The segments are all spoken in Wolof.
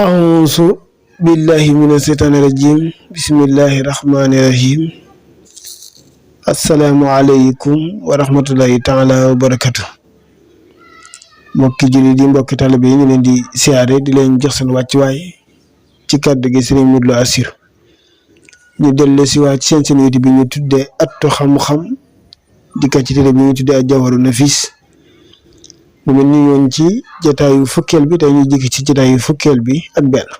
أعوذ بالله من الشيطان الرجيم بسم الله الرحمن الرحيم السلام عليكم ورحمة الله تعالى وبركاته mbokki jullit yi mbokki talibé yi ñu leen di siyaare di leen jox seen wàccuwaay ci kàddu gi Serigne Modou Lo Assirou ñu dellu si waat seen YouTube bi ñu tuddee Atu Xam-Xam di ka ci télé bi ñu tuddee Al-Jawharu Nafis mu mel ni ñoon ci jotaayu fukkeel bi tey ñu jikki ci jotaayu fukkeel bi ak benn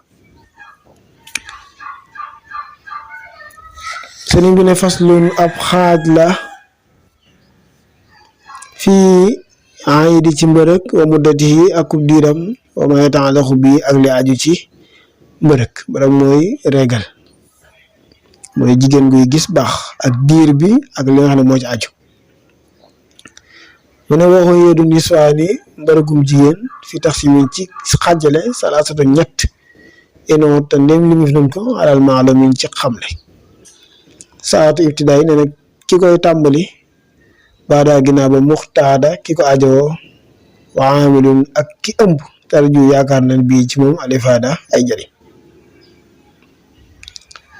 sëriñ bi ne faslun ab xaaj la fii aidi ci mbërëk wa muddatihi akub diiram wa ma yataalaxu bi ak li aju ci mbërëk mbërëk mooy régal mooy jigéen guy gis baax ak diir bi ak li nga xam ne moo ci aju mu ne waxu yeedu niswaani mbërëgum jigéen fi tax si min ci xàjjale salaasatu ñett inoo te ndem limif nañ ko alal maalamin ci xamle saatu ibtidaay ne nag ki koy tàmbali baadaa ginnaaw ba muxtaada ki ko ajowoo wa amilun ak ki ëmb tarju yaakaar nañ bii ci moom alifaada ay jëriñ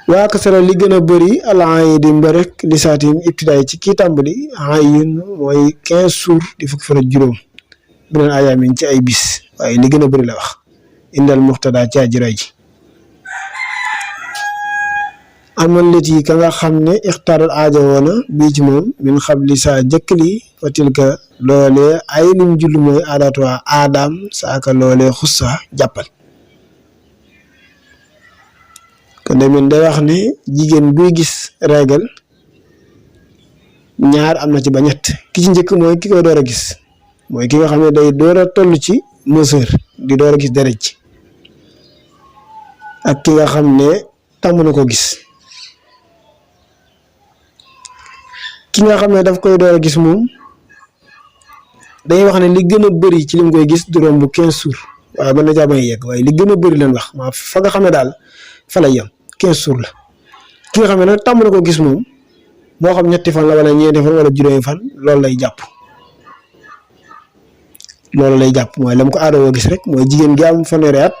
waa kasara li gën a bëri alan yi di mbërëk li saatin ibtidaay ci kii tàmbali ayun mooy 15 jours di fukki fan ak juróom beneen ayaamin ci ay bis waaye li gën a bëri la wax indal muxtada ci ajiray ji amal lit yi ka nga xam ne ixtaaral aajo woona bii ci moom min xabli saa jëkk li fa tilka loolee ay lim jullu mooy aadatuwaa aadaam saaka loolee xussa jàppal kon demen day wax ne jigéen buy gis régal ñaar am na ci ba ñett ki ci njëkk mooy ki koy door a gis mooy ki nga xam ne day door a toll ci mesure di door a gis deret ci ak ki nga xam ne tàmm na ko gis ki nga xam ne daf koy door a gis moom day wax ne li gën a bëri ci lim koy gis du romb 15 jours waaye mën na caa bañ a yegg waaye li gën a bëri leen wax maa fa nga xam ne daal fa lay yem 15 jours la ki nga xam ne nag tàmm na ko gis moom moo xam ñetti fan la wala ñeenti fan wala juróomi fan loolu lay jàpp mooy lam ko aadoo gis rek mooy jigéen gi am fanweeri at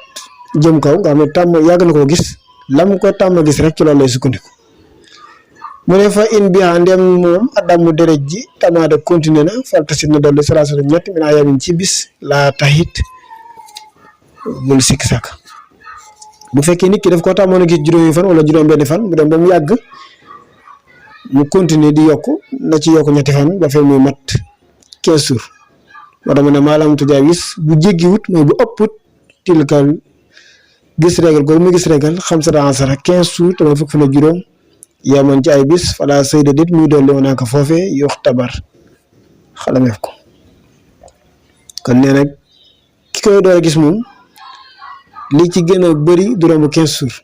jëm kaw nga xam ne tàmm yàgg na koo gis lam ko tàmm gis rek ci loolu lay sukkandiku mu ne fa in bi ndem moom adamu deret ji tamaada continué na faltasit na dolli salaasatu ñett min ayaamin ci bis laa taxit bul sikk sàkk bu fekkee nit ki daf ko tàmmoon a gis juróomi fan wala juróom benn fan mu dem ba mu yàgg mu continuer di yokk na ci yokk ñetti fan ba fay muy mat 15 jours moo tax mu ne maalam tujaawis bu jéggiwut mooy bu ëpput tilkal gis régal googu mu gis régal xam sa dansara 15 jours te ma fukk fan ak juróom yaman ci ay bis fala sayda dit muy dolli woonaa ko foofee yox tabar xalameef ko kon nee nag ki koy door a gis moom li ci gën a bëri du romb 15 jours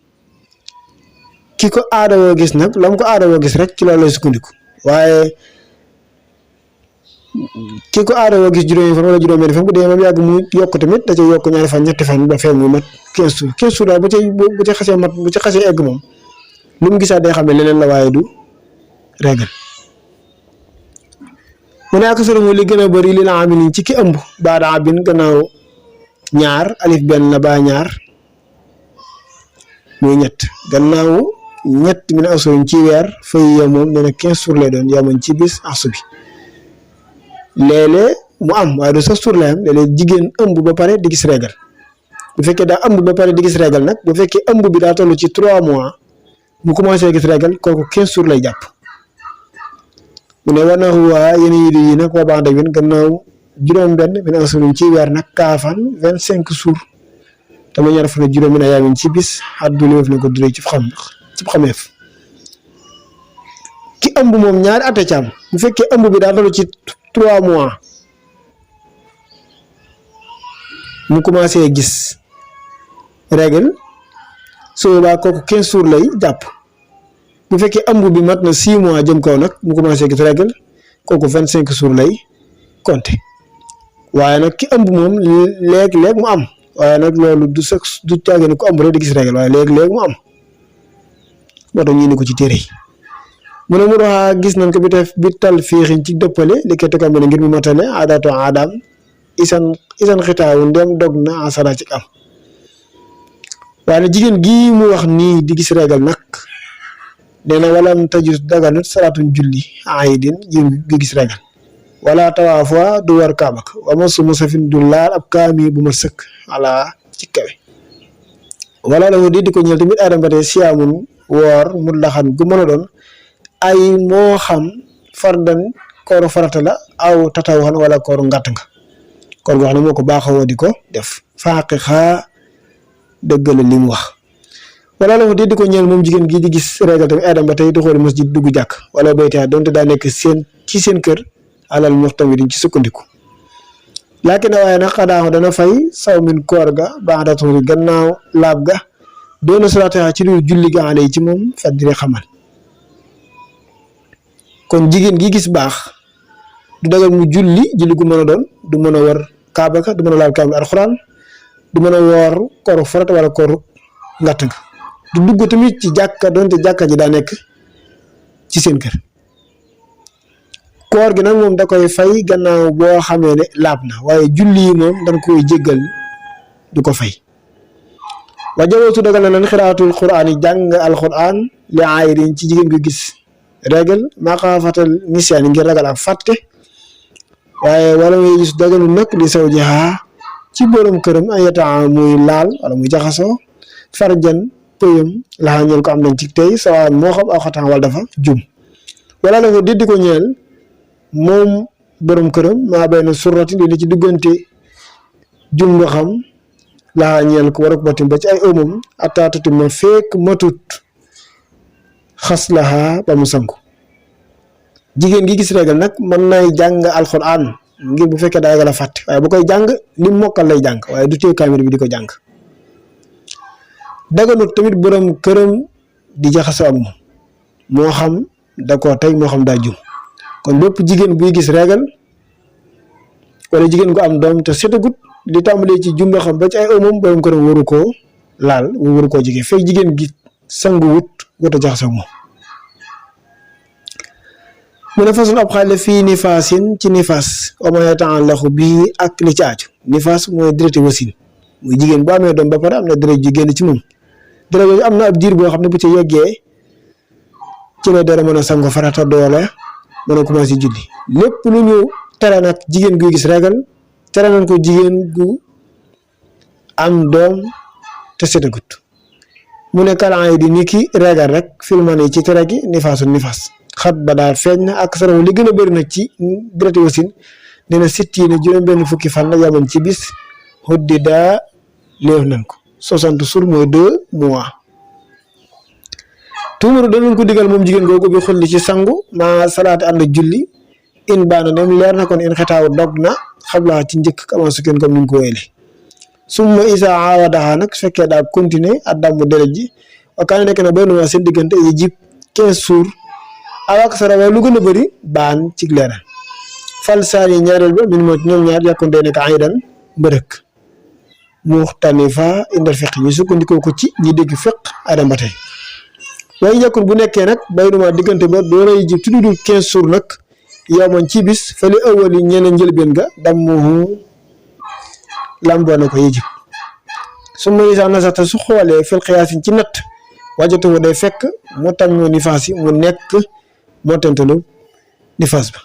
ki ko aadawoo gis nag lam ko aadawoo gis rek ci loolu lay sukkandiku waaye ki ko aadawoo gis juróomi fan wala juróom-benn fan bu dee moom yàgg mu yokk tamit da cay yokk ñaari fan ñetti fan ba fee muy mat 15 jours 15 jours daal bu ci xasee mat bu ci xasee egg moom lu mu gisaat day xam ne leneen la waaye du régal mu ne ak solo li gën a bëri li la amini ci ki ëmb baada abin gannaaw ñaar alif benn la ba ñaar muy ñett gannaaw ñett mi ne asoñ ci weer fay yow moom nee na 15 jours lay doon yamoon ci bis asu bi léeg-léeg mu am waaye du sax jours lay am léeg-léeg jigéen ëmb ba pare di gis régal bu fekkee daa ëmb ba pare di gis régal nag bu fekkee ëmb bi daa toll ci 3 mois mu commencé gis régal kooku 15 jours lay jàpp mu ne war na waa yéen yi nag waa baax dëgg gannaaw juróom-benn mi ne asoñ ci weer nag kaafan 25 jours tama ñaar fan ak juróom mi ne yaamin ci bis addu li na ko duree ci xameef ki ëmb moom ñaari ate ci am bu fekkee ëmb bi daa toll ci 3 mois mu commencé gis régal su boobaa kooku 15 jours lay jàpp bu fekkee ëmb bi mat na 6 mois jëm kaw nag mu commencé gis régal kooku 25 jours lay compter waaye nag ki ëmb moom léeg-léeg mu am waaye nag loolu du sax du caage ne ko ëmb rek di gis régal waaye léeg-léeg mu am moo tax ñu indi ko ci téere yi mu ne mu doxaa gis nañ ko bi tal fiixin ci dëppale li koy tegoon ngir mu matale aadaatu aadaam isan xitaawu ndem dog na asara ci am waaye jigéen gii mu wax nii di gis régal nag nee na walam tajus daganut salaatun julli aidin gi gis régal wala tawaafa du war kaabak wa masu musafin du laal ab kaami bu ma sëkk ala ci kawe wala la di ko ñël tamit aadam ba tey siyaamun woor mu laxan gu mën a doon ay moo xam fardan kooru farata la aw tatawuxan wala kooru ngàtt nga koor goo xam ne moo ko baaxawoo di ko def faaqixa dëggale li mu wax wala la di ko ñeel moom jigéen gi di gis régal tamit aadam ba tey di xool masjid dugg jàkk wala baytaa donte daa nekk ci seen kër alal muxtam diñ ci sukkandiku laakin waaye nag xadaaxu dana fay saw min koor ga ba'da tuhri gannaaw laab ga doona salaata ci lu julli ga alay ci moom fadri xamal kon jigéen gi gis baax du dagal mu julli gu mën a doon du mën a war kaaba ka du mën a laal kaamil alxuraan du mën a woor kooru farata wala kooru ngàtt nga du dugg tamit ci jàkka doonte jàkka ji daa nekk ci seen kër koor gi nag moom da koy fay gannaaw boo xamee ne laab na waaye julli yi moom dañ koy jéggal du ko fay wa jawatu dagal na nan xiraatul quraan yi jàng alquran li aayrin ci jigéen gu gis régal maqaafatal nisyaan ngir ragal ak fàtte waaye wala muy gis dagalu nag li saw jihaa ci borom këram ay yataa muy laal wala muy jaxasoo farjan pëyam laxaa ñeel ko am nañ ci tey sawaan moo xam aw xataan wala dafa jum wala la ko diddi ko ñeel moom borom këram maa benn surrati li ci diggante jum nga xam laxaa ñeel ko war ak batim ba ci ay ëmam attaatati ma fekk matut xas laxaa ba mu sangu jigéen gi gis régal nag mën nay jàng alxuraan ngir bu fekkee daa la fàtte waaye bu koy jàng lim mokkal lay jàng waaye du téye kaamir bi di ko jàng daganut tamit borom këram di jaxasoo ak moom moo xam da koo tey moo xam daa jum kon bépp jigéen buy gis régal wala jigéen gu am doom te setagut li tàmbalee ci jumba xam ba ci ay ëmmam borom këram waru koo laal waru koo jege fekk jigéen gi sangu wut a jaxasoo ak moom mu ne façon ab xaale fii nifaasin ci nifaas wa ma yata'allaqu bii ak li ci aaju nifaas mooy déreti wasin muy jigéen bu amee doom ba pare am na deret ji génn ci moom deret yooyu am na ab diir boo xam ne bu ci yeggee ci la dara mën a sango farata doole mën a commencé julli lépp lu ñu tere nag jigéen guy gis régal tere nañ ko jigéen gu am doom te setagut mu ne kalan yi di ni ki régal rek filman yi ci tere gi nifaasul nifaas xat ba daal feeñ na ak saraw li gën a bëri nag ci direct wasin nee na sitti ne juróom-benn fukki fan la yaman ci bis xuddi daa léef nañ ko 60 jours mooy 2 mois tuumaru danañ ko digal moom jigéen googu bi xulli ci sangu ma salaati ànd julli in baana dem leer na kon in xetaaw dog na xablaa ci njëkk kama sukkeen comme ni ñu ko wéyle summa isa aawadaha nag su fekkee daa continuer ak dammu deret ji wakaane nekk na baynuma seen diggante yi jib 15 jours awak sara waaye lu gën a bëri baan ci leeral fal saani ñaareel ba min moo ci ñoom ñaar yàkkun dee nekk aydan mbërëk muxtalifa indal fiq ñu sukkandikoo ko ci ñi dégg fiq adam ba tey waaye yàkkun bu nekkee nag baynuma diggante ba doolay jib tuddudul 15 jours nag yow man ci bis fali awali ñeneen njëlbeen ga dammuhu lamboo na ko yëjib su ma isa nasata su xoolee fil xiyaasin ci natt wajatuhu day fekk moo tam ñoo nifaas yi mu nekk moo tentalu nifaas ba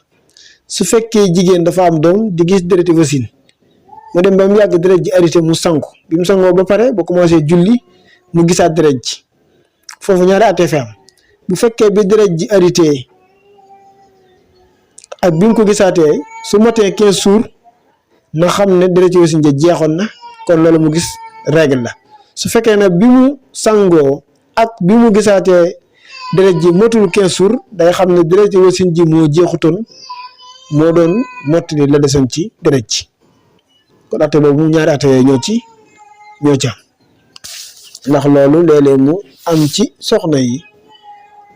su fekkee jigéen dafa am doom di gis déreti wasin mu dem ba mu yàgg deret ji arrêté mu sangu bi mu sangoo ba pare ba commencé julli mu gisaat deret ji foofu ñaari àttee fi am bu fekkee bi deret ji arrêté ak bi mu ko gisaatee su matee 15 jours na xam ne déreti wasin ja jeexoon na kon loolu mu gis règle la su fekkee ne bi mu sangoo ak bi mu gisaatee deret ji motul 15 jours day xam ne déreti wasin ji moo jeexutoon moo doon mottali la desoon ci deret ji kon atte boobu ñaari atte yooyu ñoo ci am ndax loolu léeg-léeg mu am ci soxna yi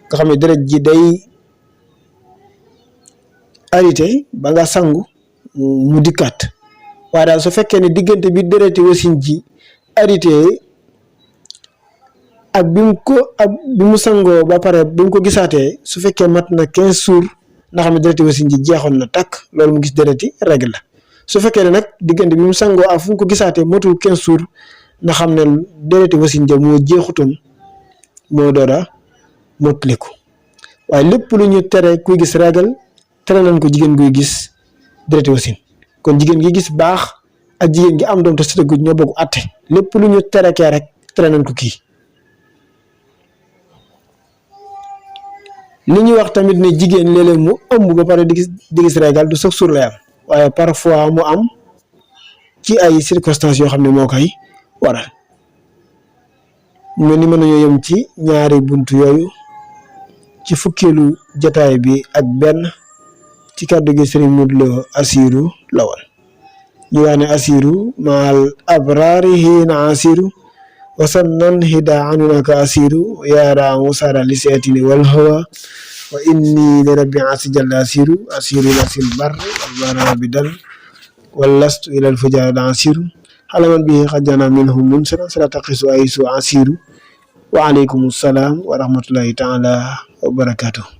nga xam ne deret ji day arrêté ba nga sangu mu dikkaat waaye daal su fekkee ne diggante bi dereti wasin ji arrêté ak bi mu sangoo ba pare bi mu ko gisaatee su fekkee mat na 15 jours nga xam ne dereti wasin ji jeexoon na takk loolu mu gis dereti règle la su fekkee ne nag diggante bi mu sangoo ak fu mu ko gisaatee matul 15 jours na xam ne dereti wasin ja moo jeexutoon moo door a mottaliku waaye lépp lu ñu tere kuy gis régal tere nañ ko jigéen guy gis dereti wasin kon jigéen gi gis baax ak jigéen gi am doom te sëtagu ñoo bokk atte lépp lu ñu tere kee rek tere nañ ko kii. li ñuy wax tamit ne jigéen léeg-léeg mu ëmb ba pare di gis régal du chaque jour lay am waaye parfois mu am ci ay circonstances yoo xam ne moo koy waral mu ni mën nañoo yem ci ñaari buntu yooyu ci fukkeelu jataay bi ak benn ci kàddu gi Serigne Modou Lo Assirou la woon ñu wax ne Assirou maal abraari hiina asiru wasannan hida anunaka asiru yaara musara li seetini wal hawa wa inni li rabbi asi jalla asiru lasil barri wal bara bi dal wal lastu ilal fujaar asiru halaman bihi xajjana minhum munsara sala taqisu aisu asiru wa alaykum salaam wa rahmatullahi taala wa barakatuh